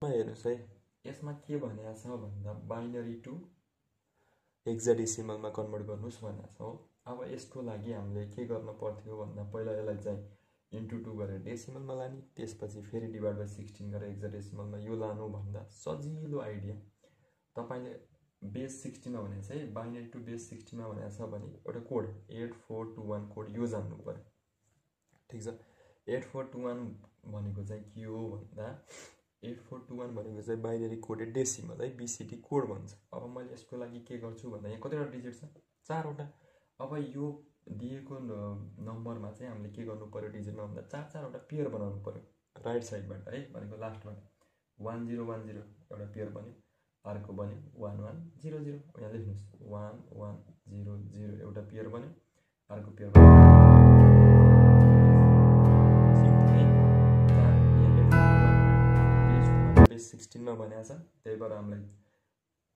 हेर्नुस् है, यसमा के भनेको छ भन्दा बाइनरी टु हेक्साडेसिमलमा कन्भर्ट गर्नुस् भनेको छ हो। अब यसको लागि हामीले के गर्न पर्थ्यो भन्दा पहिला यसलाई चाहिँ इन्टु 2 गरेर डेसिमलमा लाने, त्यसपछि फेरि डिभाइड बाइ 16 गरेर हेक्साडेसिमलमा यो लानु भन्दा सजिलो आइडिया। तपाईले बेस 16 मा भनेको चाहिँ बाइनरी टु बेस 16 मा भनेको छ भने एउटा कोड 8421 कोड यो जान्नु पर्यो। ठीक छ, 8421 भनेको चाहिँ के हो भन्दा 8421 भनेको चाहिँ बाइनरी कोडेड डेसिमल है, बीसीडी कोड भन्छ। अब मैले यसको लागि के गर्छु भन्दा यहाँ कतिवटा डिजिट छ, 4 वटा। अब यो दिएको नम्बरमा चाहिँ हामीले के गर्नु पर्यो डिजिटमा भन्दा 4 वटा पेयर बनाउनु पर्यो राइट साइडबाट है, भनेको लास्टबाट 1010 एउटा पेयर बन्यो, अर्को बन्यो 1100, यहाँ लेख्नुस् 1100 एउटा पेयर बन्यो, अर्को पेयर बन्यो। बेस 16 मा भनेको छ, त्यही भएर हामीलाई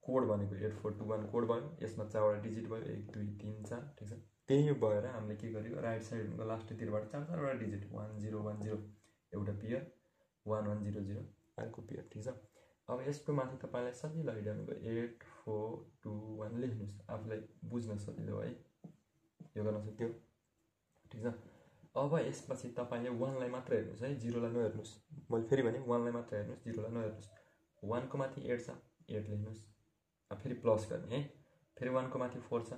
कोड भनेको 8421 कोड भयो। यसमा 4 वटा डिजिट भयो, 1 2 3 4। ठीक छ, त्यही भएर हामीले के गर्यो राइट साइडको लास्टतिरबाट 4 वटा डिजिट 1010 एउटा पेयर, 1100 अर्को पेयर। ठीक छ, अब यसको माथि तपाईलाई सजिलो आइडिया हुनुभयो 8421 लेख्नुस्, आफूलाई बुझ्न सजिलो है, यो गर्न सक्यो। ठीक छ, अब यसपछि तपाईले 1 लाई मात्र हेर्नुस् है, 0 लाई नहेर्नुस्। मैले फेरि भने 1 लाई मात्र हेर्नुस्, 0 लाई नहेर्नुस्। 1 को माथि 8 छ, 8 लेख्नुस्। अब फेरि प्लस गर्ने है, फेरि 1 को माथि 4 छ,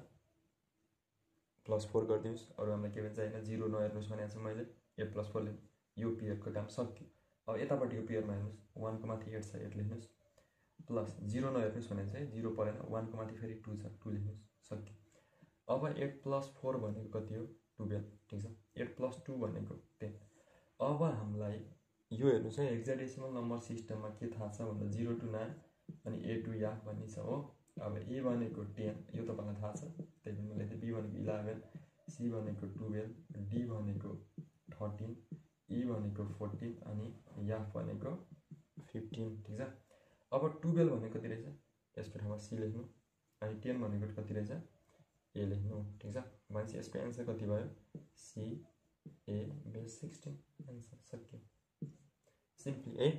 प्लस 4 गरिदिनुस्। अरु हामीलाई के भन्छ हैन, 0 नहेर्नुस् भनेको छ मैले, 8 प्लस 4 लेख्नु, यो पेयरको काम सक्यो। अब यताबाट यो पेयरमा हेर्नुस्, 1 को माथि 8 छ, 8 लेख्नुस्, प्लस 0 नहेर्नुस् भने चाहिँ 0 परेन, 1 को माथि फेरि 2 छ, 2 लेख्नुस्, सक्यो। अब 8 प्लस 4 भनेको कति हो, 12। ठीक छ, 8 प्लस 2 भनेको 10। अब हामीलाई यो हेर्नुस् है, हेक्साडेसिमल नम्बर सिस्टममा के थाहा छ भन्दा 0 to 9 अनि A to याफ भन्ने छ हो। अब A भनेको 10 यो तपाईलाई थाहा छ, त्यही भएर मैले B भनेको 11, C भनेको 12, D भनेको 13, E भनेको 14 अनि याफ भनेको 15। ठीक छ, अब 12 भनेको कति रहेछ, यसको ठाउँमा C लेख्नु, अनि 10 भनेको कति रहेछ, A लेख्नु। ठीक छ, भनेपछि यसको एन्सर कति भयो, C A बेस 16 एन्सर सक्यो, सिम्पली है।